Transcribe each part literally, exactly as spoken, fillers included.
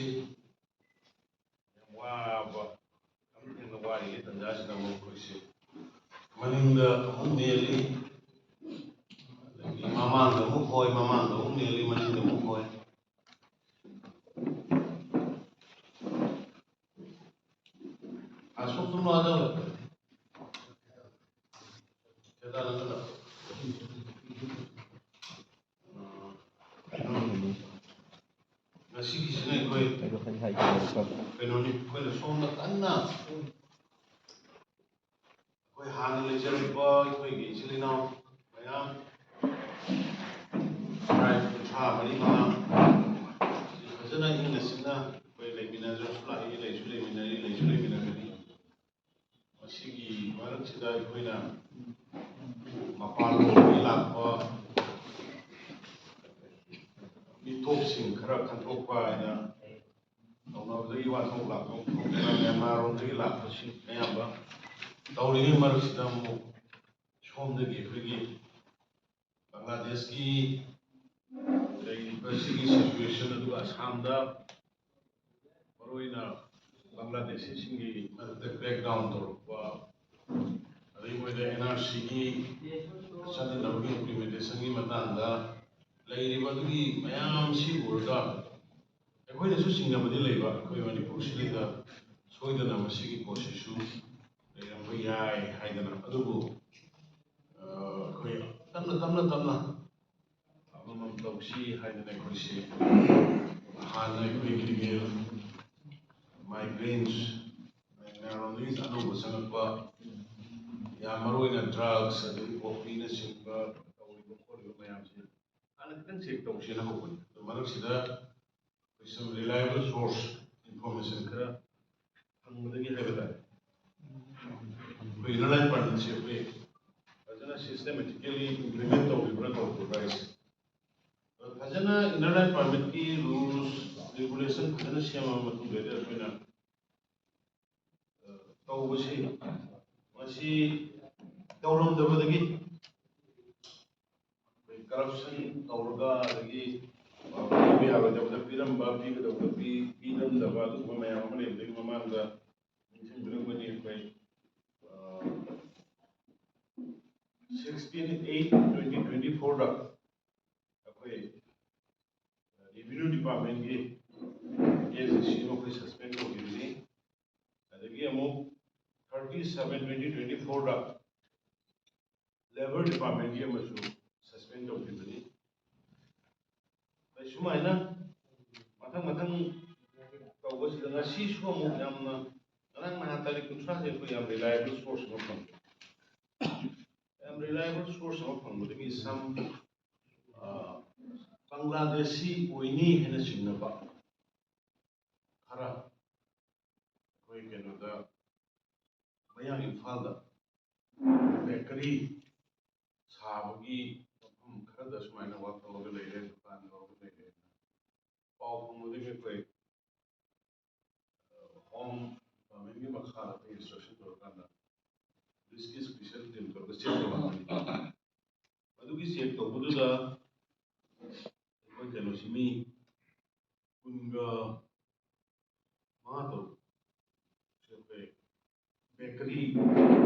ꯌꯥꯝ ꯋꯥꯕ, ꯌꯥꯝ ꯊꯦꯡꯅ ꯋꯥꯔꯤꯉꯩ ꯇꯟꯖꯥꯁꯤꯗ ꯑꯃꯨꯛ ꯑꯩꯈꯣꯏꯁꯦ ꯃꯅꯤꯡꯗ ꯑꯃꯨꯛ ꯃꯦꯜꯂꯤ, ꯑꯗꯒꯤ ꯃꯃꯥꯡꯗ ꯑꯃꯨꯛ ꯍꯣꯏ, ꯃꯃꯥꯡꯗ ꯑꯃꯨꯛ ꯃꯦꯜꯂꯤ, ꯃꯅꯤꯡꯗ ꯑꯃꯨꯛ ꯍꯣꯏ꯫ ꯑꯁꯣꯛ ꯇꯨꯝꯂꯣ ꯑꯗꯣ꯫ ꯀꯦꯗꯥꯔꯅꯥꯊꯇ꯫ ꯎꯝ, ꯀꯩꯅꯣ, ꯉꯁꯤꯒꯤꯁꯤꯅ ꯑꯩꯈꯣꯏ ꯑꯩꯗꯣ ꯈꯔ ꯍꯥꯏꯒꯦ ꯇꯧꯕ꯫ ꯀꯩꯅꯣꯅꯤ, ꯑꯩꯈꯣꯏꯅ ꯁꯣꯝꯗ ꯀꯟꯅ ꯑꯩꯈꯣꯏ ꯍꯥꯟꯅ ꯂꯩꯖꯔꯛꯄ ꯑꯩꯈꯣꯏꯒꯤ ꯏꯆꯤꯜ ꯏꯅꯥꯎ ꯃꯌꯥꯝ, ꯇꯔꯥ, ꯀꯨꯟꯊ꯭ꯔꯥ ꯃꯔꯤ ꯃꯉꯥ ꯐꯖꯅ ꯏꯪꯅ ꯆꯤꯛꯅ ꯑꯩꯈꯣꯏ ꯂꯩꯃꯤꯟꯅꯖꯔꯁꯨ ꯂꯥꯛꯏ, ꯂꯩꯁꯨ ꯂꯩꯃꯤꯟꯅꯔꯤ, ꯂꯩꯁꯨ ꯂꯩꯃꯤꯟꯅꯒꯅꯤ꯫ ꯃꯁꯤꯒꯤ ꯃꯔꯛꯁꯤꯗ ꯑꯩꯈꯣꯏꯅ ꯃꯄꯥꯟꯂꯣꯝꯗꯒꯤ ꯂꯥꯛꯄ ꯃꯤꯇꯣꯞꯁꯤꯡ ꯈꯔ ꯈꯟꯗꯣꯛꯄ ꯍꯥꯏꯅ ꯇꯧꯅꯕꯗꯒꯤ ꯋꯥꯊꯣꯛ ꯂꯥꯛꯄ ꯊꯣꯛꯇꯅ ꯃ꯭ꯌꯥꯟꯃꯥꯔꯔꯣꯝꯗꯒꯤ ꯂꯥꯛꯄꯁꯤꯡ ꯑꯌꯥꯝꯕ ꯇꯧꯔꯤꯉꯩ ꯃꯔꯛꯁꯤꯗ ꯑꯃꯨꯛ ꯁꯣꯝꯗꯒꯤ ꯑꯩꯈꯣꯏꯒꯤ ꯕꯪꯒ꯭ꯂꯥꯗꯦꯁꯀꯤ ꯂꯩꯔꯤꯕ ꯁꯤꯒꯤ situation, ꯑꯗꯨꯒ ꯑꯁꯥꯝꯗ ꯃꯔꯨꯑꯣꯏꯅ ꯕꯪꯒ꯭ꯂꯥꯗꯦꯁꯤꯁꯤꯡꯒꯤ ꯃꯔꯛꯇ crackdown ꯇꯧꯔꯛꯄ, ꯑꯗꯩ ꯃꯣꯏꯗ NRCꯒꯤ ꯆꯠꯅꯅꯕꯒꯤ implementationꯒꯤ ꯃꯇꯥꯡꯗ ꯂꯩꯔꯤꯕ ꯑꯗꯨꯒꯤ ꯃꯌꯥꯝꯁꯤ ꯎꯔꯒ ꯑꯩꯈꯣꯏꯅꯁꯨ ꯆꯤꯡꯅꯕꯗꯤ ꯂꯩꯕ, ꯑꯩꯈꯣꯏ ꯃꯅꯤꯄꯨꯔꯁꯤꯗꯩꯗ ꯁꯣꯏꯗꯅ ꯃꯁꯤꯒꯤ ꯄꯣꯠꯁꯤꯁꯨ ꯂꯩꯔꯝꯕ ꯌꯥꯏ ꯍꯥꯏꯗꯅ꯫ ꯑꯗꯨꯕꯨ, ꯑ, ꯑꯩꯈꯣꯏ ꯇꯞꯅ ꯇꯞꯅ ꯇꯞꯅ ꯑꯃꯃꯝ ꯇꯧꯁꯤ ꯍꯥꯏꯗꯅ ꯑꯩꯈꯣꯏꯁꯦ ꯍꯥꯟꯅ ꯑꯩꯈꯣꯏ illegal migrants, ꯃꯌꯥꯝꯂꯣꯝꯗꯒꯤ ꯑꯅꯧꯕ ꯆꯪꯉꯛꯄ, ꯌꯥꯝ ꯃꯔꯨ ꯑꯣꯏꯅ drugs ꯑꯗꯒꯤ coffeeꯅꯆꯤꯡꯕ ꯇꯧꯔꯤꯕ ꯈꯣꯠꯂꯤꯕ ꯃꯌꯥꯝꯁꯦ ꯍꯥꯟꯅ ꯈꯤꯇꯪ check ꯇꯧꯁꯦꯅ ꯍꯧꯕꯅꯤ꯫ ꯑꯗꯨ ꯃꯔꯛꯁꯤꯗ ꯑꯩꯈꯣꯏ some reliable source information ꯈꯔ ꯐꯪꯕꯗꯒꯤ ꯍꯥꯏꯕ ꯇꯥꯔꯦ, ꯑꯩꯈꯣꯏ inner line permitꯁꯦ ꯑꯩꯈꯣꯏ ꯐꯖꯅ systematically implement ꯇꯧꯔꯤꯕ꯭ꯔꯥ ꯇꯧꯗꯕ꯭ꯔꯥ ꯍꯥꯏꯁꯦ꯫ ꯑꯗꯣ ꯐꯖꯅ inner line permitꯀꯤ rules, regulation ꯐꯖꯅ ꯁꯦꯝꯃꯕ ꯃꯇꯨꯡꯗꯗꯤ ꯑꯩꯈꯣꯏꯅ, ꯑ, ꯇꯧꯕꯁꯤ, ꯃꯁꯤ ꯇꯧꯔꯝꯗꯕꯗꯒꯤ ꯑꯩꯈꯣꯏ corruption ꯇꯧꯔꯒ, ꯑꯗꯒꯤ, ꯑ, ꯄꯤꯕ ꯌꯥꯔꯣꯏꯗꯕꯗ ꯄꯤꯔꯝꯕ, ꯄꯤꯒꯗꯕꯗ ꯄꯤ-, ꯈꯪꯗꯕ ꯑꯗꯨꯒꯨꯝꯕ ꯃꯌꯥꯝ ꯑꯃ ꯂꯩꯕꯗꯒꯤ ꯃꯃꯥꯡꯗ ꯅꯤꯡꯁꯤꯡꯕꯤꯔꯝꯒꯅꯤ꯫ ꯑꯩꯈꯣꯏ ꯁꯤꯛꯁꯇꯤꯟ ꯑꯩꯠ ꯇ꯭ꯋꯦꯟꯇꯤ ꯇ꯭ꯋꯦꯟꯇꯤ ꯐꯣꯔꯗ ꯑꯩꯈꯣꯏ ꯔꯦꯚꯤꯅ꯭ꯌꯨ ꯗꯤꯄꯥꯔꯠꯃꯦꯟꯒꯤ ꯑꯦꯁ ꯗꯤ ꯁꯤ ꯑꯃ ꯑꯩꯈꯣꯏ ꯁꯁꯄꯦꯟ ꯇꯧꯈꯤꯕꯅꯤ꯫ ꯑꯗꯒꯤ ꯑꯃꯨꯛ ꯊꯥꯔꯇꯤ ꯁꯚꯦꯟ ꯇ꯭ꯋꯦꯟꯇꯤ ꯇ꯭ꯋꯦꯟꯇꯤ ꯐꯣꯔꯗ ꯂꯦꯕꯔ ꯗꯤꯄꯥꯔꯠꯃꯦꯟꯒꯤ ꯑꯃꯁꯨ ꯁꯁꯄꯦꯟ ꯇꯧꯈꯤꯕꯅꯤ꯫ ꯑꯗꯩ ꯁꯨꯃꯥꯏꯅ ꯃꯊꯪ ꯃꯊꯪ ꯇꯧꯕꯁꯤꯗ ꯉꯁꯤꯁꯨ ꯑꯃꯨꯛ ꯌꯥꯝꯅ, ꯉꯔꯥꯡ ꯅꯍꯥꯟ ꯇꯥꯔꯤꯛ ꯀꯨꯟꯊ꯭ꯔꯥꯁꯦ ꯑꯩꯈꯣꯏ ꯌꯥꯝ ꯔꯤꯂꯥꯏꯕꯜ ꯁꯣꯔꯁ ꯑꯃ ꯐꯪꯉꯦ꯫ ꯌꯥꯝ ꯔꯤꯂꯥꯏꯕꯜ ꯁꯣꯔꯁ ꯑꯃ ꯐꯪꯕꯗꯒꯤ ꯁꯝ ꯕꯪꯒ꯭ꯂꯥꯗꯦꯁꯤ ꯑꯣꯏꯅꯤ ꯍꯥꯏꯅ ꯆꯤꯡꯅꯕ ꯈꯔ ꯑꯩꯈꯣꯏ ꯀꯩꯅꯣꯗ, ꯃꯌꯥꯡ ꯏꯝꯐꯥꯜꯗ ꯕꯦꯀꯔꯤ ꯁꯥꯕꯒꯤ ꯃꯐꯝ ꯈꯔꯗ ꯁꯨꯃꯥꯏꯅ ꯋꯥꯛ ꯇꯧꯔꯒ ꯂꯩꯔꯦ, ꯗꯨꯀꯥꯟ ꯇꯧꯔꯒ ꯂꯩꯔꯦ꯫ ꯄꯥꯎ ꯐꯪꯕꯗꯒꯤ ꯑꯩꯈꯣꯏ ꯍꯣꯝ ꯗꯤꯄꯥꯔꯠꯃꯦꯟꯒꯤ ꯃꯈꯥꯗ ꯑꯩꯈꯣꯏ ꯏꯟꯁꯇ꯭ꯔꯛꯁꯟ ꯇꯧꯔꯀꯥꯟꯗ ꯄꯨꯂꯤꯁꯀꯤ ꯏꯁꯄꯤꯁꯦꯜ ꯇꯤꯝ ꯇꯧꯔꯒ ꯆꯦꯛ ꯇꯧꯍꯟꯕꯅꯤ꯫ ꯑꯗꯨꯒꯤ ꯆꯦꯛ ꯇꯧꯕꯗꯨꯗ ꯑꯩꯈꯣꯏ ꯀꯩꯅꯣꯁꯤ ꯃꯤ ꯀꯨꯟꯒ ꯃꯉꯥ ꯇꯔꯨꯛ ꯁꯤ ꯑꯩꯈꯣꯏ ꯕꯦꯀꯔꯤ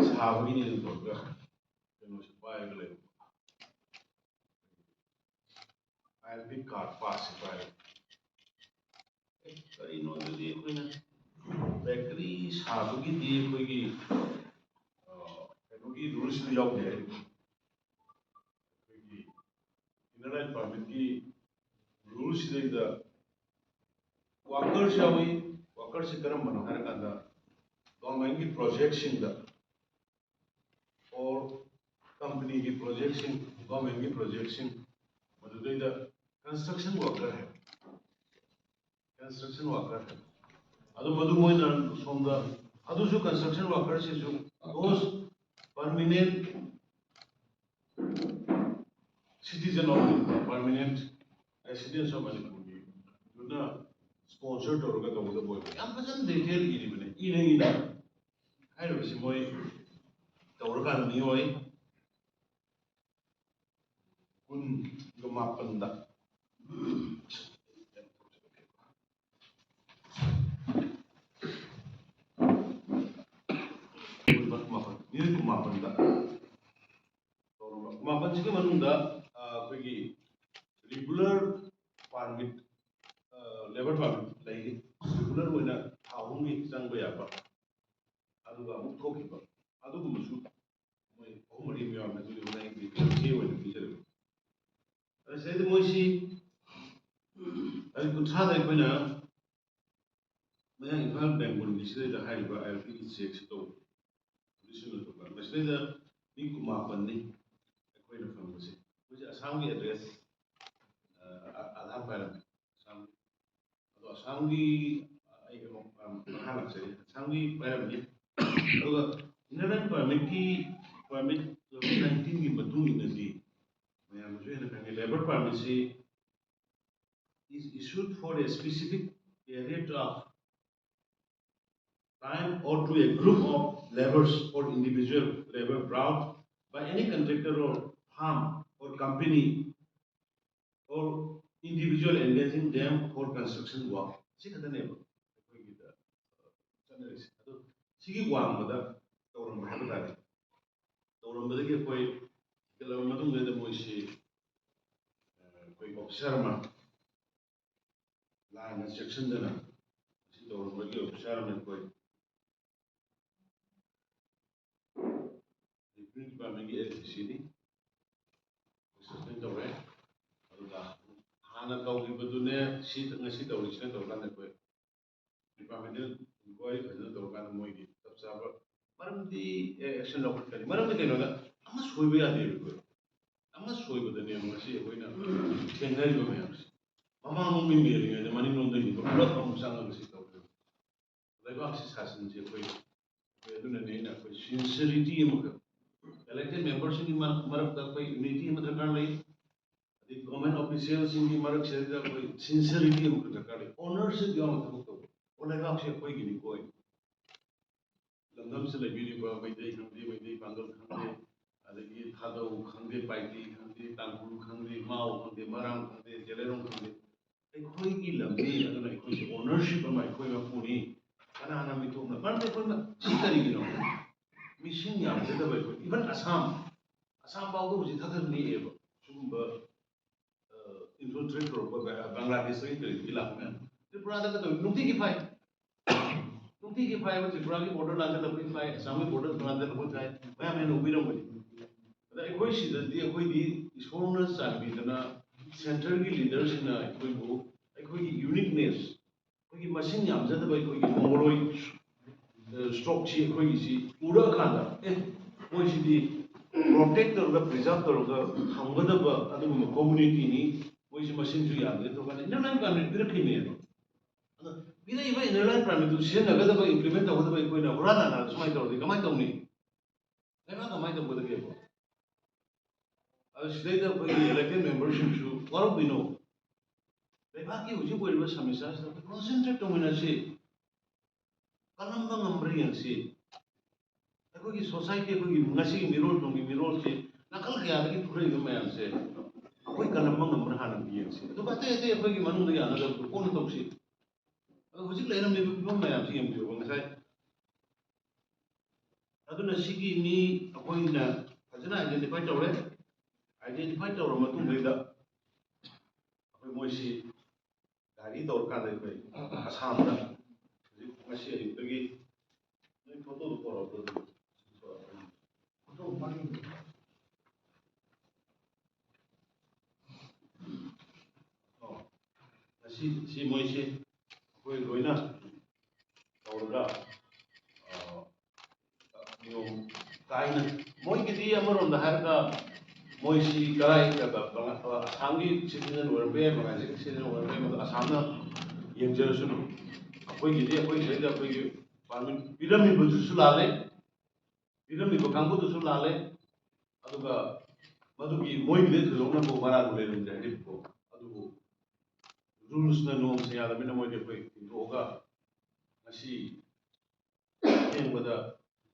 ꯁꯥꯕꯒꯤꯅꯦꯅ ꯇꯧꯔꯒ ꯀꯩꯅꯣꯁꯤ ꯄꯥꯏꯔꯒ ꯂꯩꯕ, ꯑꯥꯏ ꯑꯦꯜ ꯄꯤ ꯀꯥꯔꯠ ꯄꯥꯁꯁꯤ ꯄꯥꯏꯔꯒ꯫ ꯑꯦ, ꯀꯔꯤꯅꯣ ꯑꯗꯨꯗꯤ ꯑꯩꯈꯣꯏꯅ ꯕꯦꯀꯔꯤ ꯁꯥꯕꯒꯤꯗꯤ ꯑꯩꯈꯣꯏꯒꯤ, ꯑ, ꯀꯩꯅꯣꯒꯤ ꯔꯨꯜꯁꯇ ꯌꯥꯎꯗꯦ ꯍꯥꯏꯔꯤꯕ꯫ ꯑꯩꯈꯣꯏꯒꯤ ꯏꯅꯔ ꯂꯥꯏꯟ ꯄꯥꯔꯃꯤꯠꯀꯤ ꯔꯨꯜꯁꯤꯗꯩꯗ ꯋꯥꯀꯔꯁ ꯌꯥꯎꯏ꯫ ꯋꯥꯀꯔꯁꯤ ꯀꯔꯝꯕꯅꯣ ꯍꯥꯏꯔꯀꯥꯟꯗ ꯒꯣꯔꯃꯦꯟꯒꯤ ꯄ꯭ꯔꯣꯖꯦꯛꯁꯤꯡꯗ ꯑꯣꯔ ꯀꯝꯄꯅꯤꯒꯤ ꯄ꯭ꯔꯣꯖꯦꯛꯁꯤꯡ, ꯒꯣꯔꯃꯦꯟꯒꯤ ꯄ꯭ꯔꯣꯖꯦꯛꯁꯤꯡ, ꯃꯗꯨꯗꯩꯗ ꯀꯟꯁꯇ꯭ꯔꯛꯁꯟ ꯋꯥꯀꯔ ꯍꯥꯏꯕ, ꯀꯟꯁꯇ꯭ꯔꯛꯁꯟ ꯋꯥꯀꯔ ꯍꯥꯏꯕ꯫ ꯑꯗꯨ ꯃꯗꯨ ꯃꯣꯏꯅ ꯁꯣꯝꯗ, ꯑꯗꯨꯁꯨ ꯀꯟꯁꯇ꯭ꯔꯛꯁꯟ ꯋꯥꯀꯔꯁꯤꯁꯨ ꯄꯣꯁ permanent citizen of Manipur, permanent residence of ꯃꯅꯤꯄꯨꯔꯒꯤ ꯑꯗꯨꯅ ꯁ꯭ꯄꯣꯟꯁꯔ ꯇꯧꯔꯒ ꯇꯧꯒꯗꯕ ꯑꯣꯏꯕ꯫ ꯌꯥꯝ ꯐꯖꯅ ꯗꯤꯇꯦꯜ ꯏꯔꯤꯕꯅꯦ꯫ ꯏꯅ ꯏꯅ ꯍꯥꯏꯔꯤꯕꯁꯤ ꯃꯣꯏ ꯇꯧꯔꯀꯥꯟꯗ ꯃꯤꯑꯣꯏ ꯀꯨꯟꯒ ꯃꯥꯄꯟꯗ ꯇꯥꯔꯤꯛ ꯀꯨꯟꯊ꯭ꯔꯥꯗ ꯑꯩꯈꯣꯏꯅ ꯃꯌꯥꯡ ꯏꯝꯐꯥꯜ ꯕꯦꯡꯒꯨꯟꯒꯤ ꯁꯤꯗꯩꯗ ꯍꯥꯏꯔꯤꯕ ꯑꯥꯏ ꯑꯦꯜ ꯄꯤꯒꯤ ꯆꯦꯛꯁꯤ ꯇꯧꯕ꯫ ꯑꯗꯨꯁꯨ ꯅꯠꯇꯕ ꯃꯁꯤꯗꯩꯗ ꯃꯤ ꯀꯨꯟꯃꯥꯄꯟꯅꯤ ꯑꯩꯈꯣꯏꯅ ꯐꯪꯕꯁꯦ꯫ ꯑꯩꯈꯣꯏꯁꯦ ꯑꯁꯥꯝꯒꯤ ꯑꯦꯗ꯭ꯔꯦꯁ, ꯑ, ꯑ- ꯑꯙꯥꯔ ꯄꯥꯏꯔꯝꯃꯦ꯫ ꯑꯁꯥꯝ ꯑꯗꯣ ꯑꯁꯥꯝꯒꯤ ꯑꯩ ꯑꯃꯨꯛ, ꯑ, ꯃꯈꯥ ꯂꯥꯛꯆꯒꯦ꯫ ꯑꯁꯥꯝꯒꯤ ꯄꯥꯏꯔꯝꯃꯤ꯫ ꯑꯗꯨꯒ ꯏꯅꯔ ꯂꯥꯏꯟ ꯄꯔꯃꯤꯠꯀꯤ ꯄꯔꯃꯤꯠ ꯀꯣꯚꯤꯗ ꯅꯥꯏꯟꯇꯤꯟꯒꯤ ꯃꯇꯨꯡ ꯏꯟꯅꯗꯤ ꯃꯌꯥꯝꯅꯁꯨ ꯍꯦꯟꯅ ꯈꯪꯉꯦ, labour ꯄꯔꯃꯤꯠꯁꯤ is issued for a specific period of time or to a group of laborers or individual labor brought by any contractor or firm or company or individual engaging them for construction work. ꯁꯤ ꯈꯛꯇꯅꯦꯕ ꯑꯩꯈꯣꯏꯒꯤꯗ ꯆꯠꯅꯔꯤꯁꯦ꯫ ꯑꯗꯣ ꯁꯤꯒꯤ ꯋꯥꯡꯃꯗ ꯇꯧꯔꯝꯕ ꯍꯥꯏꯕ ꯇꯥꯔꯦ꯫ ꯇꯧꯔꯝꯕꯗꯒꯤ ꯑꯩꯈꯣꯏ ꯍꯦꯟꯒꯠꯂꯕ ꯃꯇꯨꯡꯗ ꯃꯣꯏꯁꯤ, ꯑ, ꯑꯩꯈꯣꯏ ꯑꯣꯐꯤꯁꯥꯔ ꯑꯃ ꯂꯥꯟꯅ ꯆꯦꯛꯁꯤꯟꯗꯅ ꯃꯁꯤ ꯇꯧꯔꯝꯕꯒꯤ ꯑꯣꯐꯤꯁꯥꯔ ꯑꯃ ꯑꯩꯈꯣꯏ ꯔꯦꯚꯤꯅ꯭ꯌꯨ ꯗꯤꯄꯥꯔꯠꯃꯦꯟꯒꯤ ꯑꯦꯜ ꯁꯤ ꯁꯤꯅꯤ, ꯁꯁꯄꯦꯟ ꯇꯧꯔꯦ꯫ ꯑꯗꯨꯒ ꯍꯥꯟꯅ ꯇꯧꯈꯤꯕꯗꯨꯅꯦ ꯁꯤ ꯉꯁꯤ ꯇꯧꯔꯤꯁꯤꯅ ꯇꯧꯔꯀꯥꯟꯗ ꯑꯩꯈꯣꯏ ꯗꯤꯄꯥꯔꯠꯃꯦꯟꯇꯦꯜ ꯏꯟꯀ꯭ꯋꯥꯏꯔꯤ ꯐꯖꯅ ꯇꯧꯔꯀꯥꯟꯗ ꯃꯣꯏꯒꯤ ꯆꯞ ꯆꯥꯕ ꯃꯔꯝꯗꯤ ꯑꯦꯛꯁꯟ ꯂꯧꯈꯠꯀꯅꯤ꯫ ꯃꯔꯝꯗꯤ ꯀꯩꯅꯣꯗ ꯑꯃ ꯁꯣꯏꯕ ꯌꯥꯗꯦꯕ ꯑꯩꯈꯣꯏ꯫ ꯑꯃ ꯁꯣꯏꯕꯗꯅꯦꯕ ꯉꯁꯤ ꯑꯩꯈꯣꯏꯅ ꯊꯦꯡꯅꯔꯤꯕ ꯃꯌꯥꯝꯁꯦ꯫ ꯃꯃꯥꯡꯂꯣꯝꯒꯤ ꯃꯦꯜꯂꯤꯉꯩꯗ ꯃꯅꯤꯡꯂꯣꯝꯗꯒꯤꯅꯤꯕ ꯄꯨꯂꯞ ꯑꯃꯨꯛ ꯆꯪꯉꯒ ꯁꯤ ꯇꯧꯗꯣꯏꯕ꯫ ꯂꯩꯕꯥꯛꯁꯤ ꯁꯥꯁꯟꯁꯤ ꯑꯩꯈꯣꯏ, ꯑꯩꯈꯣꯏ ꯑꯗꯨꯅꯅꯦ ꯑꯩꯅ ꯑꯩꯈꯣꯏ ꯁꯤꯟꯁꯤꯔꯤꯇꯤ ꯑꯃꯈꯛ, ꯏꯂꯦꯛꯇꯦꯗ ꯃꯦꯝꯕꯔꯁꯤꯡꯒꯤ ꯃꯔꯛ- ꯃꯔꯛꯇ ꯑꯩꯈꯣꯏ ꯌꯨꯅꯤꯇꯤ ꯑꯃ ꯗꯔꯀꯥꯔ ꯂꯩ꯫ ꯑꯗꯩ ꯒꯣꯔꯃꯦꯟ ꯑꯣꯐꯤꯁꯤꯌꯦꯜꯁꯤꯡꯒꯤ ꯃꯔꯛꯁꯤꯗ ꯑꯩꯈꯣꯏ ꯁꯤꯟꯁꯤꯔꯤꯇꯤ ꯑꯃꯈꯛ ꯗꯔꯀꯥꯔ ꯂꯩ꯫ ꯑꯣꯅꯔꯁꯤꯞ ꯌꯥꯎꯅ ꯊꯕꯛ ꯇꯧꯕ꯫ ꯑꯣ, ꯂꯩꯕꯥꯛꯁꯦ ꯑꯩꯈꯣꯏꯒꯤꯅꯤꯀꯣ꯫ ꯂꯝꯗꯝꯁꯤꯗ ꯂꯩꯕꯤꯔꯤꯕ ꯃꯩꯇꯩ ꯈꯪꯗꯦ, ꯃꯩꯇꯩ ꯄꯥꯡꯒꯜ ꯈꯪꯗꯦ, ꯑꯗꯒꯤ ꯊꯥꯗꯧ ꯈꯪꯗꯦ, ꯄꯥꯏꯇꯤ ꯈꯪꯗꯦ, ꯇꯥꯡꯈꯨꯜ ꯈꯪꯗꯦ, ꯃꯥꯎ ꯈꯪꯗꯦ, ꯃꯔꯥꯡ ꯈꯪꯗꯦ, ꯖꯦꯂꯦꯔꯣꯡ ꯈꯪꯗꯦ, ꯑꯩꯈꯣꯏꯒꯤ ꯂꯝꯅꯤ꯫ ꯑꯗꯨꯅ ꯑꯩꯈꯣꯏꯁꯦ ꯑꯣꯅꯔꯁꯤꯞ ꯑꯃ ꯑꯩꯈꯣꯏ ꯃꯄꯨꯅꯤ꯫ ꯀꯅꯥꯅ ꯃꯤꯇꯣꯞꯅ? ꯃꯔꯝꯗꯤ ꯑꯩꯈꯣꯏꯅ ꯁꯤ ꯀꯔꯤꯒꯤꯅꯣ? ꯃꯤꯁꯤꯡ ꯌꯥꯝꯖꯗꯕ ꯑꯩꯈꯣꯏ, ꯏꯚꯟ ꯑꯁꯥꯝ, ꯑꯁꯥꯝ ꯐꯥꯎꯕ ꯍꯧꯖꯤꯛ ꯊꯥꯗꯔ ꯅꯦꯛꯑꯦꯕ ꯁꯤꯒꯨꯝꯕ, ꯑ, ꯏꯟꯐꯤꯜꯇ꯭ꯔꯦꯠ ꯇꯧꯔꯛꯄ ꯕ- ꯕꯪꯒ꯭ꯂꯥꯗꯦꯁꯇꯒꯤ ꯀꯔꯤꯗꯒꯤ ꯂꯥꯛꯄ ꯃꯌꯥꯝ꯫ ꯇ꯭ꯔꯤꯄꯨꯔꯥꯗ ꯀꯩꯗꯧ ꯅꯨꯡꯇꯤꯒꯤ ꯐꯥꯏ꯫ ꯅꯨꯡꯇꯤꯒꯤ ꯐꯥꯏꯕ꯫ ꯇ꯭ꯔꯤꯄꯨꯔꯥꯒꯤ ꯕꯣꯔꯗꯔ ꯂꯥꯟꯖꯜꯂꯛꯄꯩ ꯐꯥꯏ, ꯑꯁꯥꯝꯒꯤ ꯕꯣꯔꯗꯔ ꯂꯥꯟꯖꯜꯂꯛꯄꯩ ꯐꯥꯏ꯫ ꯃꯌꯥꯝ ꯍꯦꯟꯅ ꯎꯕꯤꯔꯝꯒꯅꯤ꯫ ꯑꯗ ꯑꯩꯈꯣꯏ ꯁꯤꯗꯗꯤ ꯑꯩꯈꯣꯏꯗꯤ ꯏꯁꯣꯔꯅ ꯆꯥꯟꯕꯤꯗꯅ ꯁꯦꯟꯇ꯭ꯔꯦꯜꯒꯤ ꯂꯤꯗꯔꯁꯤꯡꯅ ꯑꯩꯈꯣꯏꯕꯨ ꯑꯩꯈꯣꯏꯒꯤ ꯌꯨꯅꯤꯛꯅꯦꯁ, ꯑꯩꯈꯣꯏꯒꯤ ꯃꯁꯤꯡ ꯌꯥꯝꯖꯗꯕ ꯑꯩꯈꯣꯏꯒꯤ ꯃꯣꯡꯒꯣꯂꯣꯏ ꯁ꯭ꯇꯣꯛꯁꯤ ꯑꯩꯈꯣꯏꯒꯤꯁꯤ ꯎꯔꯛꯑꯀꯥꯟꯗ, ꯑꯦ, ꯃꯣꯏꯁꯤꯗꯤ ꯄ꯭ꯔꯣꯇꯦꯛ ꯇꯧꯔꯒ, ꯄ꯭ꯔꯤꯖꯥꯕ ꯇꯧꯔꯒ ꯊꯝꯒꯗꯕ ꯑꯗꯨꯒꯨꯝꯕ ꯀꯝꯃꯨꯅꯤꯇꯤꯅꯤ, ꯃꯣꯏꯁꯤ ꯃꯁꯤꯡꯁꯨ ꯌꯥꯝꯗꯦ ꯇꯧꯔꯀꯥꯟꯗ ꯏꯟꯅꯔ ꯂꯥꯏꯟ ꯄꯥꯔꯃꯤꯠ ꯄꯤꯔꯛꯈꯤꯕꯅꯦꯕ꯫ ꯑꯗꯣ ꯄꯤꯔꯛꯏꯕ ꯏꯟꯅꯔ ꯂꯥꯏꯟ ꯄꯥꯔꯃꯤꯠꯇꯨ ꯁꯤꯖꯤꯟꯅꯒꯗꯕ, ꯏꯝꯄ꯭ꯂꯤꯃꯦꯟ ꯇꯧꯒꯗꯕ ꯑꯩꯈꯣꯏꯅ ꯍꯨꯔꯥꯟ ꯅꯥꯟꯅ ꯁꯨꯃꯥꯏꯅ ꯇꯧꯔꯗꯤ ꯀꯃꯥꯏꯅ ꯇꯧꯅꯤ? ꯂꯩꯕꯥꯛ ꯀꯃꯥꯏꯅ ꯇꯧꯒꯗꯒꯦꯕ? ꯑꯗꯣ ꯁꯤꯗꯩꯗ ꯑꯩꯈꯣꯏꯒꯤ ꯏꯂꯦꯛꯇꯦꯠ ꯃꯦꯝꯕꯔꯁꯤꯡꯁꯨ ꯋꯥꯔꯧꯕꯤꯅꯣ꯫ ꯂꯩꯕꯥꯛꯀꯤ ꯍꯧꯖꯤꯛ ꯑꯣꯏꯔꯤꯕ ꯁꯃꯁ꯭ꯌꯥꯁꯤꯗ ꯑꯩꯈꯣꯏ ꯀꯣꯟꯁꯦꯟꯇ꯭ꯔꯦꯠ ꯇꯧꯃꯤꯟꯅꯁꯤ, ꯀꯜꯂꯝꯕ ꯉꯝꯕ꯭ꯔꯥ ꯌꯦꯡꯁꯤ꯫ ꯑꯩꯈꯣꯏꯒꯤ ꯁꯣꯁꯥꯏꯇꯤ, ꯑꯩꯈꯣꯏꯒꯤ ꯉꯁꯤꯒꯤ ꯃꯤꯔꯣꯜ ꯇꯨꯡꯒꯤ ꯃꯤꯔꯣꯜꯁꯤ ꯅꯥꯀꯜ ꯀꯌꯥꯗꯒꯤ ꯊꯣꯛꯂꯛꯏꯕ ꯃꯌꯥꯝꯁꯦ ꯑꯩꯈꯣꯏ ꯀꯜꯂꯝꯕ ꯉꯝꯕ꯭ꯔꯥ ꯍꯥꯟꯅ ꯌꯦꯡꯁꯤ, ꯑꯗꯨꯒ ꯑꯇꯩ ꯑꯇꯩ ꯑꯩꯈꯣꯏꯒꯤ ꯃꯅꯨꯡꯗ ꯌꯥꯅꯗꯕꯗꯣ ꯀꯣꯟꯅ ꯇꯧꯁꯤ꯫ ꯑꯗꯣ ꯍꯧꯖꯤꯛ ꯂꯩꯔꯝꯃꯤꯕ ꯐꯤꯕꯝ ꯃꯌꯥꯝꯁꯤ ꯌꯦꯡꯕꯤꯌꯨꯕ꯫ ꯉꯁꯥꯏ ꯑꯗꯨꯅ ꯁꯤꯒꯤ ꯃꯤ ꯑꯩꯈꯣꯏꯅ ꯐꯖꯅ ꯑꯥꯏꯗꯦꯟꯇꯤꯐꯥꯏ ꯇꯧꯔꯦ꯫ ꯑꯥꯏꯗꯦꯟꯇꯤꯐꯥꯏ ꯇꯧꯔ ꯃꯇꯨꯡꯗꯩꯗ ꯑꯩꯈꯣꯏ ꯃꯣꯏꯁꯤ ꯒꯥꯔꯤ ꯇꯧꯔꯀꯥꯟꯗ ꯑꯩꯈꯣꯏ ꯑꯁꯥꯝꯗ ꯍꯧꯖꯤꯛ ꯉꯁꯤ ꯑꯌꯨꯛꯇꯒꯤ ꯅꯣꯏ ꯐꯣꯇꯣꯗꯣ ꯄꯣꯔꯛꯑꯣ꯫ ꯐꯣꯇꯣ ꯃꯥꯒꯤ ꯑꯣ, ꯉꯁꯤ ꯁꯤ ꯃꯣꯏꯁꯤ ꯑꯩꯈꯣꯏ ꯂꯣꯏꯅ ꯇꯧꯔꯒ, ꯑ, ꯅꯤꯌꯣꯝ ꯀꯥꯏꯅ, ꯃꯣꯏꯒꯤꯗꯤ ꯑꯃꯔꯣꯝꯗ ꯍꯥꯏꯔꯒ ꯃꯣꯏꯁꯤ ꯀꯔꯥꯏ, ꯑꯁꯥꯝꯒꯤ ꯁꯤꯇꯤꯖꯟ ꯑꯣꯏꯔꯝꯕ ꯌꯥꯏ, ꯃꯉꯥꯏꯖꯒꯤ ꯁꯤꯇꯤꯖꯟ ꯑꯣꯏꯔꯝꯕ ꯌꯥꯏ, ꯃꯗꯨ ꯑꯁꯥꯝꯅ ꯌꯦꯡꯖꯔꯁꯅꯨ꯫ ꯑꯩꯈꯣꯏꯒꯤꯗꯤ ꯑꯩꯈꯣꯏ ꯁꯤꯗꯩꯗ ꯑꯩꯈꯣꯏꯒꯤ ꯄꯥꯔꯃꯤꯠ ꯄꯤꯔꯝꯃꯤꯕꯗꯨꯁꯨ ꯂꯥꯜꯂꯦ, ꯄꯤꯔꯝꯃꯤꯕ ꯀꯥꯡꯕꯨꯗꯨꯁꯨ ꯂꯥꯜꯂꯦ꯫ ꯑꯗꯨꯒ ꯃꯗꯨꯒꯤ ꯃꯣꯏꯒꯤꯗꯤ ꯊꯣꯏꯗꯣꯛꯅꯕꯨ ꯃꯔꯥꯜ ꯂꯩꯔꯝꯗꯦ ꯍꯥꯏꯔꯤꯕꯀꯣ꯫ ꯑꯗꯨꯕꯨ ꯔꯨꯜꯁꯅ, ꯅꯣꯔꯝꯁꯅ ꯌꯥꯗꯕꯅꯤꯅ ꯃꯣꯏꯗꯤ ꯑꯩꯈꯣꯏ ꯊꯤꯡꯗꯣꯛꯑꯒ ꯉꯁꯤ ꯊꯦꯡꯕꯗ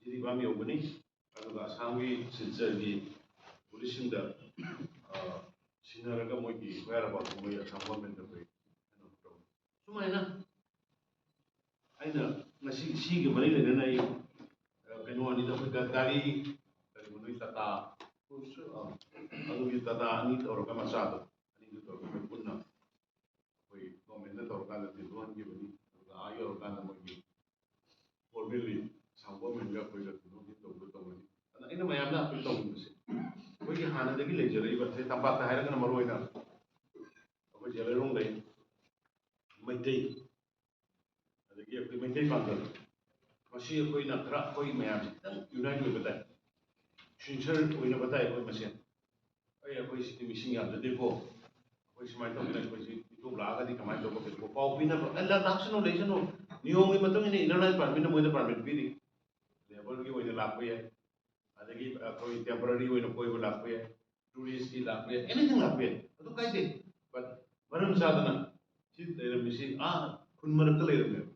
ꯖꯤꯔꯤꯕꯥꯝ ꯌꯧꯒꯅꯤ꯫ ꯑꯗꯨꯒ ꯑꯁꯥꯝꯒꯤ ꯁꯤꯜꯆꯔꯒꯤ ꯄꯨꯂꯤꯁꯁꯤꯡꯗ, ꯑ, ꯁꯤꯟꯅꯔꯒ ꯃꯣꯏꯒꯤ ꯑꯦꯐ ꯑꯥꯏ ꯑꯥꯔ ꯄꯥꯎꯊꯣꯛ ꯃꯣꯏ ꯑꯁꯥꯝ ꯒꯣꯔꯃꯦꯟꯗ ꯑꯩꯈꯣꯏ ꯀꯩꯅꯣ ꯇꯧꯔꯦ꯫ ꯁꯨꯃꯥꯏꯅ ꯑꯩꯅ ꯉꯁꯤ ꯁꯤꯒꯤ ꯃꯔꯤ ꯂꯩꯅꯅ ꯑꯩ, ꯑ, ꯀꯩꯅꯣ ꯑꯅꯤꯗ ꯑꯩꯈꯣꯏ ꯒꯥ-, ꯒꯥꯔꯤ, ꯀꯔꯤꯕ ꯅꯣꯏ ꯇꯥꯇꯥ, ꯑ, ꯑꯗꯨꯒꯤ ꯇꯥꯇꯥ ꯑꯅꯤ ꯇꯧꯔꯒ ꯃꯆꯥꯗꯣ, ꯑꯅꯤꯗꯨ ꯇꯧꯔꯒ ꯑꯩꯈꯣꯏ ꯄꯨꯟꯅ ꯑꯩꯈꯣꯏ ꯒꯣꯔꯃꯦꯟꯅ ꯇꯧꯔꯀꯥꯟꯗ ꯊꯤꯟꯗꯣꯛꯍꯟꯈꯤꯕꯅꯤ꯫ ꯑꯗꯨꯒ ꯑꯥ ꯌꯧꯔꯀꯥꯟꯗ ꯃꯣꯏꯒꯤ ꯐꯣꯔꯃꯦꯜꯂꯤ ꯑꯁꯥꯝ ꯒꯣꯔꯃꯦꯟꯒ ꯑꯩꯈꯣꯏꯒ ꯊꯤꯟꯗꯣꯛ ꯊꯤꯟꯖꯤꯟ ꯇꯧꯕꯗꯣ ꯇꯧꯔꯅꯤ꯫ ꯑꯗꯨꯅ ꯑꯩꯅ ꯃꯌꯥꯝꯗ ꯑꯄꯤꯜ ꯇꯧꯅꯤꯡꯕꯁꯦ, ꯑꯩꯈꯣꯏꯒꯤ ꯍꯥꯟꯅꯗꯒꯤ ꯂꯩꯖꯔꯛꯏꯕ, ꯁꯦ, ꯇꯝꯄꯥꯛꯇ ꯍꯥꯏꯔꯒꯅ ꯃꯔꯨ ꯑꯣꯏꯅ ꯃꯩꯇꯩ, ꯑꯗꯒꯤ ꯑꯩꯈꯣꯏ ꯃꯩꯇꯩ ꯄꯥꯡꯒꯜ, ꯃꯁꯤ ꯑꯩꯈꯣꯏꯅ ꯈꯔ ꯑꯩꯈꯣꯏ ꯃꯌꯥꯝꯁꯤ ꯈꯤꯇꯪ ꯌꯨꯅꯥꯏꯠ ꯑꯣꯏꯕ ꯇꯥꯏ, ꯁꯤꯟꯁꯔ ꯑꯣꯏꯅꯕ ꯇꯥꯏ ꯑꯩꯈꯣꯏ ꯃꯁꯦꯟ꯫ ꯑꯩ ꯑꯩꯈꯣꯏ ꯁꯤꯗꯤ ꯃꯤꯁꯤꯡ ꯌꯥꯝꯖꯗꯦꯀꯣ, ꯑꯩꯈꯣꯏ ꯁꯨꯃꯥꯏꯅ ꯇꯧꯗꯅ ꯑꯩꯈꯣꯏꯁꯤ ꯏꯇꯣꯞ ꯂꯥꯛꯑꯒꯗꯤ ꯀꯃꯥꯏꯅ ꯇꯧꯕ ꯀꯩꯗꯧꯕ ꯄꯥꯎ ꯄꯤꯅꯕ, ꯑꯩ ꯂꯥꯛ-, ꯂꯥꯛꯁꯅꯨ ꯂꯩꯁꯅꯨ, ꯅꯤꯌꯣꯝꯒꯤ ꯃꯇꯨꯡ ꯏꯟꯅ ꯏꯟꯅꯔ ꯂꯥꯏꯟ ꯄꯥꯔꯃꯤꯠꯅ ꯃꯣꯏꯗ ꯄꯥꯔꯃꯤꯠ ꯄꯤꯔꯤ, ꯂꯦꯕꯔꯒꯤ ꯑꯣꯏꯅ ꯂꯥꯛꯄ ꯌꯥꯏ, ꯑꯗꯒꯤ ꯑꯩꯈꯣꯏ ꯇꯦꯝꯄꯔꯔꯤ ꯑꯣꯏꯅ ꯀꯣꯏꯕ ꯂꯥꯛꯄ ꯌꯥꯏ, ꯇꯨꯔꯤꯁꯀꯤ ꯂꯥꯛꯄ ꯌꯥꯏ, ꯑꯦꯅꯤꯊꯤꯡ ꯂꯥꯛꯄ ꯌꯥꯏ, ꯑꯗꯨ ꯀꯥꯏꯗꯦ꯫ ꯕꯠ ꯃꯔꯝ ꯆꯥꯗꯅ ꯁꯤ ꯂꯩꯔꯝꯃꯤꯁꯤ ꯑꯥ ꯈꯨꯟ ꯃꯔꯛꯇ ꯂꯩꯔꯝꯃꯦꯕ꯫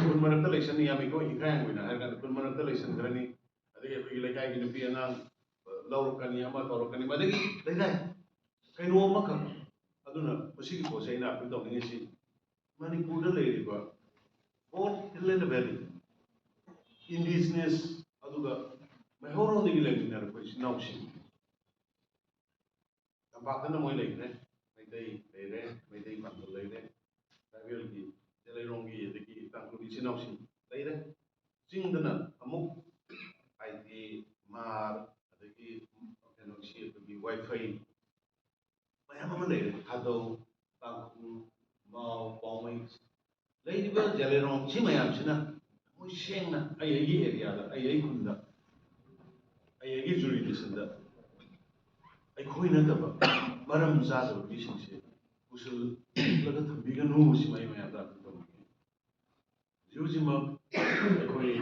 ꯈꯨꯟ ꯃꯔꯛꯇ ꯂꯩꯁꯟꯅꯤ ꯌꯥꯝꯃꯤꯀꯣ, ꯏꯀꯥꯏ ꯍꯪꯒꯣꯏꯅ ꯍꯥꯏꯔ ꯀꯥꯟꯗ ꯈꯨꯟ ꯃꯔꯛꯇ ꯂꯩꯁꯟꯈ꯭ꯔꯅꯤ, ꯑꯗꯒꯤ ꯑꯩꯈꯣꯏꯒꯤ ꯂꯩꯀꯥꯏꯒꯤ ꯅꯨꯄꯤ ꯑꯉꯥꯡ ꯂꯧꯔꯛꯀꯅꯤ, ꯑꯃ ꯇꯧꯔꯛꯀꯅꯤ, ꯃꯗꯒꯤ ꯂꯩꯗꯥꯏ ꯀꯩꯅꯣ ꯑꯃꯈꯛ꯫ ꯑꯗꯨꯅ ꯃꯁꯤꯒꯤ ꯄꯣꯠꯁꯦ ꯑꯩꯅ ꯑꯄꯤꯜ ꯇꯧꯅꯤꯡꯉꯤꯁꯤ, ꯃꯅꯤꯄꯨꯔꯗ ꯂꯩꯔꯤꯕ both hill and valley, indigenous, ꯑꯗꯨꯒ ꯃꯩꯍꯧꯔꯣꯟꯗꯒꯤ ꯂꯩꯃꯤꯟꯅꯔꯛꯄ ꯏꯆꯤꯟ ꯏꯅꯥꯎꯁꯤꯡ, ꯇꯝꯄꯥꯛꯇꯅ ꯃꯣꯏ ꯂꯩꯈ꯭ꯔꯦ, ꯃꯩꯇꯩ ꯂꯩꯔꯦ, ꯃꯩꯇꯩ ꯄꯥꯡꯒꯜ ꯂꯩꯔꯦ, ꯇ꯭ꯔꯥꯏꯕꯦꯜꯒꯤ, ꯖꯦꯂꯩꯔꯣꯡꯒꯤ, ꯑꯗꯒꯤ ꯇꯥꯡꯈꯨꯜꯒꯤ ꯏꯆꯤꯟ ꯏꯅꯥꯎꯁꯤꯡ ꯂꯩꯔꯦ꯫ ꯆꯤꯡꯗꯅ ꯑꯃꯨꯛ ꯍꯥꯏꯗꯤ ꯃꯥꯔ, ꯑꯗꯒꯤ ꯀꯩꯅꯣꯁꯤ ꯑꯩꯈꯣꯏꯒꯤ ꯋꯥꯏꯐꯩ ꯃꯌꯥꯝ ꯑꯃ ꯂꯩꯔꯦ, ꯊꯥꯗꯧ, ꯇꯥꯡꯈꯨꯜ, ꯃꯥꯎ, ꯄꯥꯎꯃꯩ, ꯂꯩꯔꯤꯕ ꯖꯦꯂꯩꯔꯣꯡ ꯁꯤ ꯃꯌꯥꯝꯁꯤꯅ ꯃꯣꯏ ꯁꯦꯡꯅ ꯑꯩ ꯑꯩꯒꯤ ꯑꯦꯔꯤꯌꯥꯗ, ꯑꯩ ꯑꯩ ꯈꯨꯟꯗ, ꯑꯩ ꯑꯩꯒꯤ ꯖꯨꯔꯤꯗꯤꯁꯟꯗ ꯑꯩꯈꯣꯏ ꯅꯠꯇꯕ ꯃꯔꯝ ꯆꯥꯗꯕ ꯃꯤꯁꯤꯡꯁꯦ ꯄꯨꯁꯤꯜꯂꯒ ꯊꯝꯕꯤꯒꯅꯨ, ꯁꯤꯃ ꯑꯩ ꯃꯌꯥꯝꯗ ꯑꯄꯤꯜ ꯇꯧꯅꯤꯡꯉꯤ꯫ ꯍꯧꯖꯤꯛ ꯍꯧꯖꯤꯛꯃꯛ ꯑꯩꯈꯣꯏ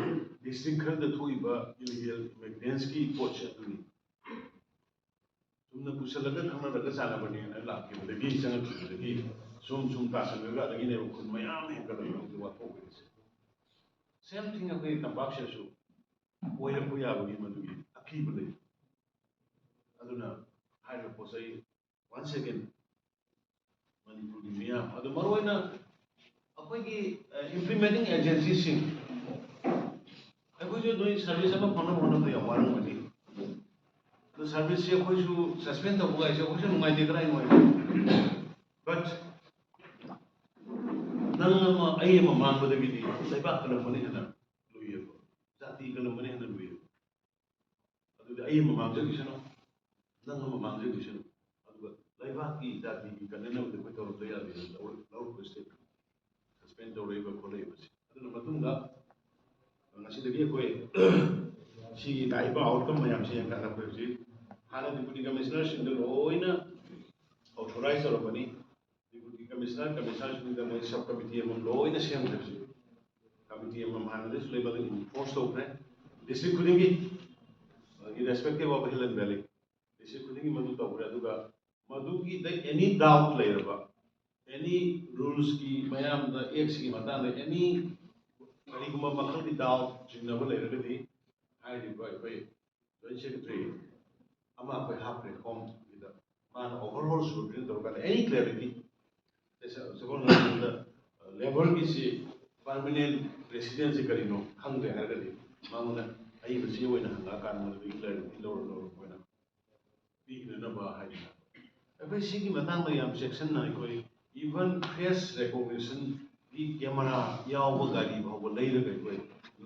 ꯗꯤꯁꯇ꯭ꯔꯤꯛ ꯈꯔꯗ ꯊꯣꯛꯏꯕ ꯏꯂꯤꯒꯦꯜ ꯏꯃꯤꯒ꯭ꯔꯦꯟꯁꯀꯤ ꯄꯣꯠꯁꯦ ꯑꯗꯨꯅꯤ꯫ ꯆꯨꯝꯅ ꯄꯨꯁꯜꯂꯒ ꯈꯪꯅꯔꯒ ꯆꯥꯟꯅꯕꯅꯦꯅ ꯂꯥꯛꯈꯤꯕꯗꯒꯤ, ꯆꯪꯉꯛꯈꯤꯕꯗꯒꯤ ꯁꯨꯝ ꯁꯨꯝ ꯇꯥꯁꯜꯂꯒ ꯑꯗꯒꯤꯅꯦꯕ ꯈꯨꯟ ꯃꯌꯥꯝ ꯍꯦꯟꯒꯠꯂꯛꯄꯒꯤ ꯋꯥꯊꯣꯛ ꯑꯣꯏꯔꯤꯁꯦ꯫ ꯁꯦꯝ ꯊꯤꯡ ꯑꯩꯈꯣꯏ ꯇꯝꯄꯥꯛꯁꯤꯗꯁꯨ ꯑꯣꯏꯔꯛꯄ ꯌꯥꯕꯒꯤ ꯃꯗꯨꯒꯤ ꯑꯀꯤꯕ ꯂꯩ꯫ ꯑꯗꯨꯅ ꯍꯥꯏꯔꯤꯕ ꯄꯣꯠ ꯆꯩ once again ꯃꯅꯤꯄꯨꯔꯒꯤ ꯃꯤꯌꯥꯝ, ꯑꯗꯨ ꯃꯔꯨꯑꯣꯏꯅ ꯑꯩꯈꯣꯏꯒꯤ implementing agencyꯁꯤꯡ, ꯑꯩꯈꯣꯏꯁꯨ ꯅꯣꯏ ꯁꯥꯔꯚꯤꯁ ꯑꯃ ꯐꯪꯅꯕ ꯍꯣꯠꯅꯕꯗ ꯌꯥꯝ ꯋꯥꯔꯝꯒꯅꯤ꯫ ꯑꯗꯨ ꯁꯥꯔꯚꯤꯁꯁꯦ ꯑꯩꯈꯣꯏꯁꯨ ꯁꯁꯄꯦꯟ ꯇꯧꯕ ꯍꯥꯏꯁꯦ ꯑꯩꯈꯣꯏꯁꯨ ꯅꯨꯡꯉꯥꯏꯇꯦ, ꯀꯗꯥꯏ ꯅꯨꯡꯉꯥꯏꯇꯦ? ꯕꯠ ꯅꯪ ꯑꯃ ꯑꯩ ꯑꯃ ꯃꯥꯡꯕꯗꯒꯤꯗꯤ ꯂꯩꯕꯥꯛ ꯀꯜꯂꯝꯕꯅ ꯍꯦꯟꯅ ꯂꯨꯏꯌꯦꯕ, ꯖꯥꯇꯤ ꯀꯜꯂꯝꯕꯅ ꯍꯦꯟꯅ ꯂꯨꯏꯌꯦꯕ꯫ ꯑꯗꯨꯗꯤ ꯑꯩ ꯑꯃ ꯃꯥꯡꯖꯈꯤꯁꯅꯨ, ꯅꯪ ꯑꯃ ꯃꯥꯡꯖꯈꯤꯁꯅꯨ, ꯑꯗꯨꯒ ꯂꯩꯕꯥꯛꯀꯤ ꯖꯥꯇꯤꯒꯤ ꯀꯟꯅꯅꯕꯗꯤ ꯑꯩꯈꯣꯏ ꯇꯧꯔꯝꯕ ꯌꯥꯗꯦ꯫ ꯂꯧꯔꯛꯄ ꯁ꯭ꯇꯦꯞ ꯁꯁꯄꯦꯟ ꯇꯧꯔꯛꯏꯕ ꯈꯣꯠꯂꯛꯏꯕꯁꯦ꯫ ꯑꯗꯨꯅ ꯃꯇꯨꯡꯗ ꯉꯁꯤꯗꯒꯤ ꯑꯩꯈꯣꯏ ꯁꯤꯒꯤ ꯂꯥꯛꯏꯕ ꯑꯥꯎꯠꯀꯝ ꯃꯌꯥꯝꯁꯦ ꯌꯦꯡꯀꯥꯟꯗ ꯑꯩꯈꯣꯏ ꯍꯧꯖꯤꯛ ꯍꯥꯟꯅ ꯗꯤꯄꯨꯇꯤ ꯀꯃꯤꯁꯅꯔꯁꯤꯡꯗ ꯂꯣꯏꯅ ꯑꯣꯊꯣꯔꯥꯏꯁ ꯇꯧꯔꯛꯄꯅꯤ꯫ ꯗꯤꯄꯨꯇꯤ ꯀꯃꯤꯁꯅꯔ, ꯀꯃꯤꯁꯅꯔꯁꯤꯡꯗ ꯃꯣꯏ ꯁꯕ ꯀꯃꯤꯇꯤ ꯑꯃ ꯂꯣꯏꯅ ꯁꯦꯝꯈ꯭ꯔꯦ ꯍꯧꯖꯤꯛ꯫ ꯀꯃꯤꯇꯤ ꯑꯃ ꯍꯥꯟꯅꯗꯩꯁꯨ ꯂꯩꯕ ꯑꯗꯨ ꯏꯟꯐꯣꯔꯁ ꯇꯧꯈ꯭ꯔꯦ꯫ ꯗꯤꯁꯇ꯭ꯔꯤꯛ ꯈꯨꯗꯤꯡꯒꯤ, irrespective of Hill and Valley, district ꯈꯨꯗꯤꯡꯒꯤ ꯃꯗꯨ ꯇꯧꯈ꯭ꯔꯦ꯫ ꯑꯗꯨꯒ ꯃꯗꯨꯒꯤꯗ ꯑꯦꯅꯤ ꯗꯥꯎꯠ ꯂꯩꯔꯕ, ꯑꯦꯅꯤ ꯔꯨꯜꯁꯀꯤ ꯃꯌꯥꯝꯗ, ꯑꯦꯛꯁꯤꯒꯤ ꯃꯇꯥꯡꯗ ꯑꯦꯅꯤ ꯀꯔꯤꯒꯨꯝꯕ ꯃꯈꯜꯒꯤ ꯗꯥꯎꯠ ꯆꯤꯡꯅꯕ ꯂꯩꯔꯒꯗꯤ ꯍꯥꯏꯔꯤꯕ ꯑꯩꯈꯣꯏ ꯖꯣꯏꯟ ꯁꯦꯀ꯭ꯔꯦꯇꯔꯤ ꯑꯃ ꯑꯩꯈꯣꯏ ꯍꯥꯞꯈ꯭ꯔꯦ ꯍꯣꯝꯒꯤꯗ, ꯃꯥꯅ ꯑꯣꯚꯔꯍꯣꯜ ꯁꯨꯄꯔꯚꯤꯖꯟ ꯇꯧꯔꯀꯥꯟꯗ ꯑꯦꯅꯤ ꯀ꯭ꯂꯦꯔꯤꯇꯤ, ꯁꯒꯣꯜ ꯉꯥꯏꯗ ꯂꯦꯕꯔꯒꯤꯁꯤ ꯄꯔꯃꯅꯦꯟ ꯔꯦꯁꯤꯗꯦꯟꯁꯤ ꯀꯔꯤꯅꯣ ꯈꯪꯗ꯭ꯔꯦ ꯍꯥꯏꯔꯒꯗꯤ ꯃꯉꯣꯟꯗ ꯑꯏꯕ ꯆꯦ ꯑꯣꯏꯅ ꯍꯪꯉꯛꯑꯀꯥꯟꯗ ꯃꯗꯨꯗꯒꯤ ꯀ꯭ꯂꯦꯔꯤꯇꯤ ꯂꯧꯔ ꯂꯧꯔꯒ ꯑꯩꯈꯣꯏꯅ ꯄꯤꯅꯅꯕ ꯍꯥꯏꯗꯅ ꯑꯩꯈꯣꯏ ꯁꯤꯒꯤ ꯃꯇꯥꯡꯗ ꯌꯥꯝ ꯆꯦꯛꯁꯤꯟꯅ ꯑꯩꯈꯣꯏ ꯏꯚꯟ ꯐꯦꯁ ꯔꯦꯀꯣꯒꯅꯤꯁꯟꯒꯤ ꯀꯦꯃꯦꯔꯥ ꯌꯥꯎꯕ ꯒꯥꯔꯤ ꯐꯥꯎꯕ ꯂꯩꯔꯒ ꯑꯩꯈꯣꯏ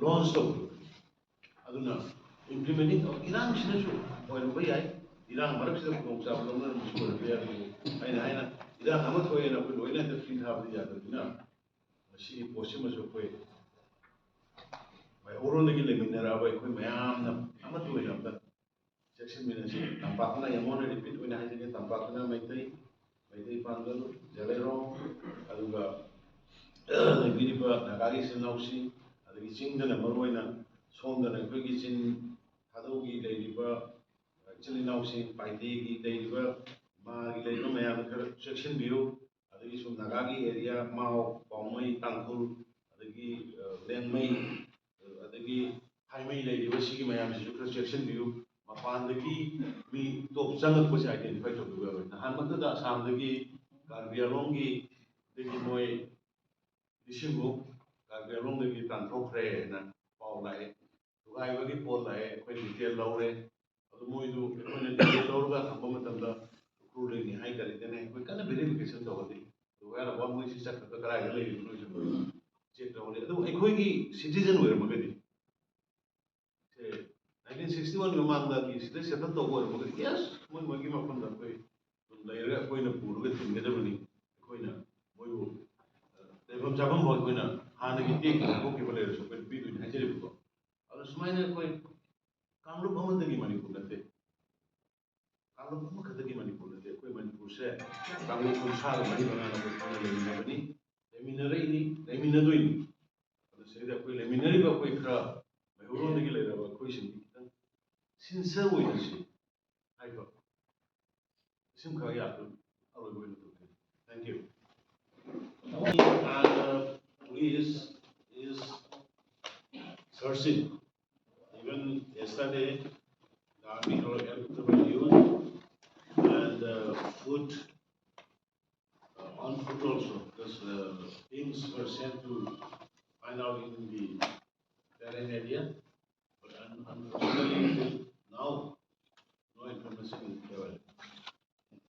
ꯂꯣꯟꯆ ꯇꯧꯈꯤꯕꯅꯤ꯫ ꯑꯗꯨꯅ ꯏꯝꯄ꯭ꯂꯤꯃꯦꯟꯇꯤꯡ ꯏꯔꯥꯡꯁꯤꯅꯁꯨ ꯑꯣꯏꯔꯝꯕ ꯌꯥꯏ, ꯏꯔꯥꯡ ꯃꯔꯛꯁꯤꯗ ꯈꯨꯗꯣꯡꯆꯥꯕ ꯂꯧꯅꯔꯝꯕꯁꯨ ꯑꯣꯏꯔꯝꯕ ꯌꯥꯏ꯫ ꯑꯗꯨꯕꯨ ꯑꯩꯅ ꯍꯥꯏꯅ ꯏꯔꯥꯡ ꯑꯃ ꯊꯣꯛꯑꯦꯅ ꯑꯩꯈꯣꯏ ꯂꯣꯏꯅ ꯍꯦꯛꯇ ꯐ꯭ꯔꯤ ꯊꯥꯕꯗꯤ ꯌꯥꯗꯕꯅꯤꯅ ꯃꯁꯤꯒꯤ ꯄꯣꯠꯁꯤꯃꯁꯨ ꯑꯩꯈꯣꯏ ꯃꯩꯍꯧꯔꯣꯟꯗꯒꯤ ꯂꯩꯃꯤꯟꯅꯔꯛꯑꯕ ꯑꯩꯈꯣꯏ ꯃꯌꯥꯝꯅ ꯑꯃꯠꯇ ꯑꯣꯏꯅ ꯑꯝꯇ ꯆꯦꯛꯁꯤꯟꯃꯤꯟꯅꯁꯤ꯫ ꯇꯝꯄꯥꯛꯅ ꯑꯩꯉꯣꯟꯗ ꯔꯤꯄꯤꯠ ꯑꯣꯏꯅ ꯍꯥꯏꯖꯒꯦ, ꯇꯝꯄꯥꯛꯇꯅ ꯃꯩꯇꯩ, ꯃꯩꯇꯩ ꯄꯥꯡꯒꯜ, ꯖꯦꯂꯩꯔꯣꯡ, ꯑꯗꯨꯒ ꯂꯩꯕꯤꯔꯤꯕ ꯅꯥꯒꯥꯒꯤ ꯏꯆꯤꯜ ꯏꯅꯥꯎꯁꯤꯡ, ꯑꯗꯒꯤ ꯆꯤꯡꯗꯅ ꯃꯔꯨꯑꯣꯏꯅ ꯁꯣꯝꯗꯅ ꯑꯩꯈꯣꯏꯒꯤ ꯆꯤꯡ ꯊꯥꯗꯧꯒꯤ ꯂꯩꯔꯤꯕ ꯏꯆꯤꯜ ꯏꯅꯥꯎꯁꯤꯡ, ꯄꯥꯏꯇꯦꯒꯤ ꯂꯩꯔꯤꯕ, ꯃꯥꯒꯤ ꯂꯩꯔꯤꯕ ꯃꯌꯥꯝꯗ ꯈꯔ ꯆꯦꯛꯁꯤꯟꯕꯤꯌꯨ꯫ ꯑꯗꯒꯤ ꯁꯨꯝ ꯅꯥꯒꯥꯒꯤ ꯑꯦꯔꯤꯌꯥ, ꯃꯥꯎ, ꯄꯥꯎꯃꯩ, ꯇꯥꯡꯈꯨꯜ, ꯑꯗꯒꯤ ꯂꯦꯡꯃꯩ, ꯑꯗꯒꯤ ꯍꯥꯏꯃꯩ ꯂꯩꯔꯤꯕ ꯁꯤꯒꯤ ꯃꯌꯥꯝꯁꯤꯁꯨ ꯈꯔ ꯆꯦꯛꯁꯤꯟꯕꯤꯌꯨ꯫ ꯃꯄꯥꯟꯗꯒꯤ ꯃꯤ ꯇꯣꯞ ꯆꯪꯉꯛꯄꯁꯦ ꯑꯥꯏꯗꯦꯟꯇꯤꯐꯥꯏ ꯇꯧꯕꯤꯕ ꯌꯥꯔꯣꯏ꯫ ꯅꯍꯥꯟꯃꯛꯇꯗ ꯑꯁꯥꯝꯗꯒꯤ ꯀꯥꯔꯕꯤ ꯑꯂꯣꯡꯒꯤ ꯗꯒꯤ ꯃꯣꯏ ꯂꯤꯁꯤꯡꯃꯨꯛ ꯀꯥꯔꯕꯤ ꯑꯂꯣꯡꯗꯒꯤ ꯇꯥꯟꯊꯣꯛꯈ꯭ꯔꯦꯅ ꯄꯥꯎ ꯂꯥꯛꯑꯦ꯫ ꯊꯨꯒꯥꯏꯕꯒꯤ ꯄꯣꯠ ꯂꯥꯛꯑꯦ, ꯑꯩꯈꯣꯏꯅ ꯗꯤꯇꯦꯜ ꯂꯧꯔꯦ꯫ ꯑꯗꯨ ꯃꯣꯏꯗꯨ ꯑꯩꯈꯣꯏꯅ ꯗꯤꯇꯦꯜ ꯂꯧꯔꯒ ꯊꯝꯕ ꯃꯇꯝꯗ ꯎꯈ꯭ꯔꯨꯜꯗꯒꯤꯅꯤ ꯍꯥꯏ ꯀꯔꯤꯗꯅꯦ ꯑꯩꯈꯣꯏ ꯀꯟꯅ ꯚꯦꯔꯤꯐꯤꯀꯦꯁꯟ ꯇꯧꯍꯜꯂꯤ꯫ ꯑꯗꯨ ꯍꯥꯏꯔꯕ ꯃꯣꯏꯁꯤ ꯆꯠꯈ꯭ꯔꯒ ꯀꯗꯥꯏꯗ ꯂꯩꯔꯤꯕꯅꯣꯁꯨ ꯆꯦꯛ ꯇꯧꯍꯜꯂꯤ꯫ ꯑꯗꯨꯕꯨ ꯑꯩꯈꯣꯏꯒꯤ ꯁꯤꯇꯤꯖꯟ ꯑꯣꯏꯔꯝꯃꯒꯗꯤ, ꯁꯦ, ꯅꯥꯏꯟꯇꯤꯟ ꯁꯤꯛꯁꯇꯤ ꯋꯥꯟ ꯃꯃꯥꯡꯗꯒꯤ ꯁꯤꯗ ꯁꯦꯇꯜ ꯇꯧꯕ ꯑꯣꯏꯔꯝꯃꯒꯗꯤ, ꯌꯦꯁ, ꯃꯣꯏ ꯃꯣꯏꯒꯤ ꯃꯐꯝꯗ ꯑꯩꯈꯣꯏ ꯂꯩꯔꯒ ꯑꯩꯈꯣꯏꯅ ꯄꯨꯔꯒ ꯊꯤꯟꯒꯗꯕꯅꯤ꯫ ꯑꯩꯈꯣꯏꯅ ꯃꯣꯏꯕꯨ, ꯑ, ꯂꯩꯐꯝ ꯆꯥꯐꯝ ꯐꯥꯎ ꯑꯩꯈꯣꯏꯅ ꯍꯥꯟꯅꯒꯤ ꯇꯦꯛꯈꯤꯕ ꯈꯣꯠꯈꯤꯕ ꯂꯩꯔꯁꯨ ꯑꯩꯈꯣꯏꯅ ꯄꯤꯗꯣꯏꯅꯤ ꯍꯥꯏꯖꯔꯤꯕꯀꯣ꯫ ꯑꯗꯣ ꯁꯨꯃꯥꯏꯅ ꯑꯩꯈꯣꯏ ꯀꯥꯡꯂꯨꯞ ꯑꯃꯠꯇꯒꯤ ꯃꯅꯤꯄꯨꯔ ꯅꯠꯇꯦ, ꯀꯥꯡꯂꯨꯞ ꯑꯃꯈꯛꯇꯒꯤ ꯃꯅꯤꯄꯨꯔ ꯅꯠꯇꯦ꯫ ꯑꯩꯈꯣꯏ ꯃꯅꯤꯄꯨꯔꯁꯦ ꯀꯥꯡꯂꯨꯞ ꯀꯨꯟꯊ꯭ꯔꯥꯒ ꯃꯔꯤ ꯃꯉꯥꯅ ꯑꯩꯈꯣꯏ ꯄꯨꯟꯅ ꯂꯩꯃꯤꯟꯅꯕꯅꯤ, ꯂꯩꯃꯤꯟꯅꯔꯛꯏꯅꯤ, ꯂꯩꯃꯤꯟꯅꯗꯣꯏꯅꯤ꯫ ꯑꯗꯨ ꯁꯤꯗ ꯑꯩꯈꯣꯏ ꯂꯩꯃꯤꯟꯅꯔꯤꯕ ꯑꯩꯈꯣꯏ ꯈꯔ ꯃꯩꯍꯧꯔꯣꯟꯗꯒꯤ ꯂꯩꯔꯕ ꯑꯩꯈꯣꯏꯁꯤꯡꯗꯤ ꯈꯤꯇꯪ ꯁꯤꯟꯁꯔ ꯑꯣꯏꯅꯁꯤ ꯍꯥꯏꯕ ꯁꯤꯃꯈꯛ ꯌꯥꯗꯨ ꯑꯔꯣꯏꯕ ꯑꯣꯏꯅ ꯇꯧꯖꯒꯦ꯫ Thank you. And, uh, police is searching. Even yesterday, the army helped to my youth and, uh, foot, uh, on foot also, because, uh, teams were sent to find out in the terrain area. But un- unfortunately,